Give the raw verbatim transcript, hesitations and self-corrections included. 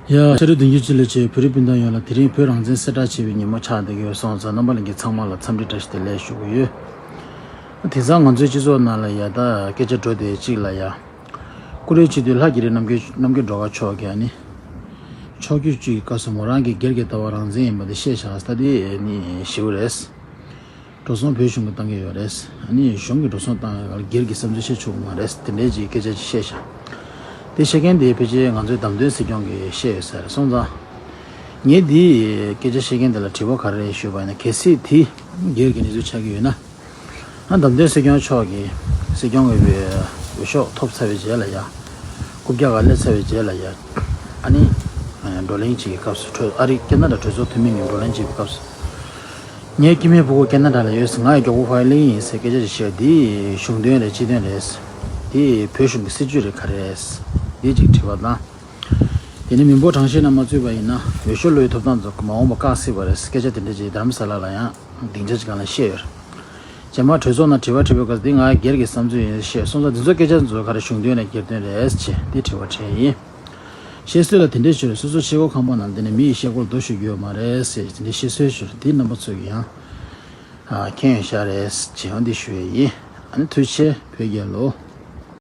ཡ། ཕྱི་དྲོ་བདུན་ཅུ་གཅིག་ལོ་ཆེ་བོད་རིགས་སྤུན་ཟླ་ཡོངས་ལ་དེ་རིང་བོད་རང་བཙན་གསལ་བསྒྲགས་བྱས་པའི་ཉིན་མོ་ཆགས་བསྡད་ཀྱི་ཡོད་སོང་ཙང་རྣམ་པ་ལྷན་རྒྱས་ཚང་མ་ལ་འཚམས་འདྲི་བཀྲ་ཤིས་བདེ་ལེགས་ཞུ་གི་ཡོད། དེང་སང་ང་ཚོའི་སྤྱི་ཚོགས་ནང་ལ་ཡ་ད་སྐད་ཆ་འགྲོ་བསྡད་གཅིག་ལ་ཡ། ཀུ་རེ་སྤྱི་འཐུས་ལྷ་རྒྱ་རི་རྣམ་རྒྱལ་རྣམ་རྒྱལ་སྒྲོལ་དཀར་མཆོག་གིས་ཨ་ནི། ཕྱོགས་བསྐྱོད་བཅུ་ཡི་སྐབས་སུ་མོ་རང་གི་སྒེར་གྱི་ལྟ་བ་རང་བཙན་ཡིན་པ་དེ་བཤད་བཞག་ས་དེ་ནི་ཞེ་པོ་རེད། འགྲོ་སོང་བོད་གཞུང་གིས་བཏང་གི་ཡོད་རེད། ཨ་ནི་གཞུང་གིས་འགྲོ་སོང་བཏང་ཡོད་ལ་སྒེར་གྱི་བསམ་ཚུལ་བཤད་ཆོག་གི་མ་རེད། དེ་འདྲའི་ཅིག་སྐད་ཆ་ཅིག་བཤད་ཤག་དེ་བཤད་མཁན་དེ་ཕལ་ཆེར་ང་ཚོའི་བདམས་ཐོན་སྲིད་སྐྱོང་གིས་བཤད་ཡོད་ས་རེད་སོང་ཙང་། ངས་འདི་སྐད་ཆ་བཤད་མཁན་དེ་ལ་དྲི་བ་ག་རེ་རེད་ཞུས་པ་ཡིན་ན། གལ་སྲིད་དེ་སྒེར་གྱི་གནས་ཚུལ་ཆགས་ཀྱི་ཡོད་ན། ཨ་བདམས་ཐོན་སྲིད་སྐྱོང་མཆོག་གིས་སྲིད་སྐྱོང་གི་འོས་ཤོག་ཐོབ་ཚར་བའི་རྗེས་ལ་ཡ། རྐུབ་བཀྱག་ག་སླེབས་ཚར་བའི་རྗེས་ལ་ཡ། ཨ་ནི། བགྲོ་གླེང་བྱེད་ཀྱི་སྐབས་སུ་གྲོས་ཨ་རི་ཁེ་ན་ཌ་གྲོས་ཚོགས་འཐུས་མི་གཉིས་བགྲོ་གླེང་བྱེད་པའི་སྐབས་སུ། ངའི་སྐྱེ་དམན་ཕྲུ་གུ་ཁེ་ན་ཌ་ལ་ཡོད། ང་ཡི་མགྱོགས་པོ་ཕ་གིར་སླེབས་ཀྱི་ཡིན་ཟེར་སྐད་ཆ་ཅིག་བཤད། འདི་གཞུང་དོན་རེད་སྤྱི་དོན་རེད། འདི་བོད་གཞུང་གི་སྲིད་ཇུས་རེད་ག་རེ་རེད། འདི་ཅིག་དྲི་བ་དང་། དེ་ནས་མི་འབོར་གྲངས་བཤེར་ནང་མ་ཚུད་པ་ཡིན་ན་འོས་ཤོག་བླུ་བའི་ཐོབ་ཐང་ཚོ་མ་འོངས་པ་བཀག་སྲིད་པ་རེད། སྐད་ཆ་དེ་འདྲ་ཅིག་རྡ་རམ་ས་ལ་ལ་ཡང་སྡིངས་ཆ་ཅིག་སྒང་ལ་བཤད་ཡོད་རེད། རྗེས་མ་གྲོས་ཚོགས་ནང་དྲི་བ་དྲིས་པའི་སྐབས་འདི་ང་སྒེར་གྱི་བསམ་ཚུལ་ཡིན་བཤད་སོང་ཙང་འདི་ཚོ་སྐད་ཆ་ཚོ་ག་རེ་གཞུང་དོན་རེད་སྒེར་དོན་རེད་ཅེས་འདི་དྲི་བ་དྲིས་ཡིན། བཤད་སྲོལ་ལ་དེ་འདྲས་ཞུ་རེད། སོ་སོ་ཆས་གོས་ཁང་པ་ནང་འདི་ནས་མི་ཡི་ཤེལ་སྒོར་རྡོ་གཞུ་རྒྱུ་ཡོད་མ་རེད་ཟེར་དེ་འདྲས་བཤད་སྲོལ་ཞུ་རེད། འདི་རྣམ་པ་ཚོས་ཀྱི་ཡང་མཁྱེན་ཡོད་ཤག་རེད་ཅེས་འདི་ཞུ་ཡས་ཡིན། ཨ་ནི་ཐུགས་རྗེ་ཆེ་བོད་རྒྱལ་ལོ།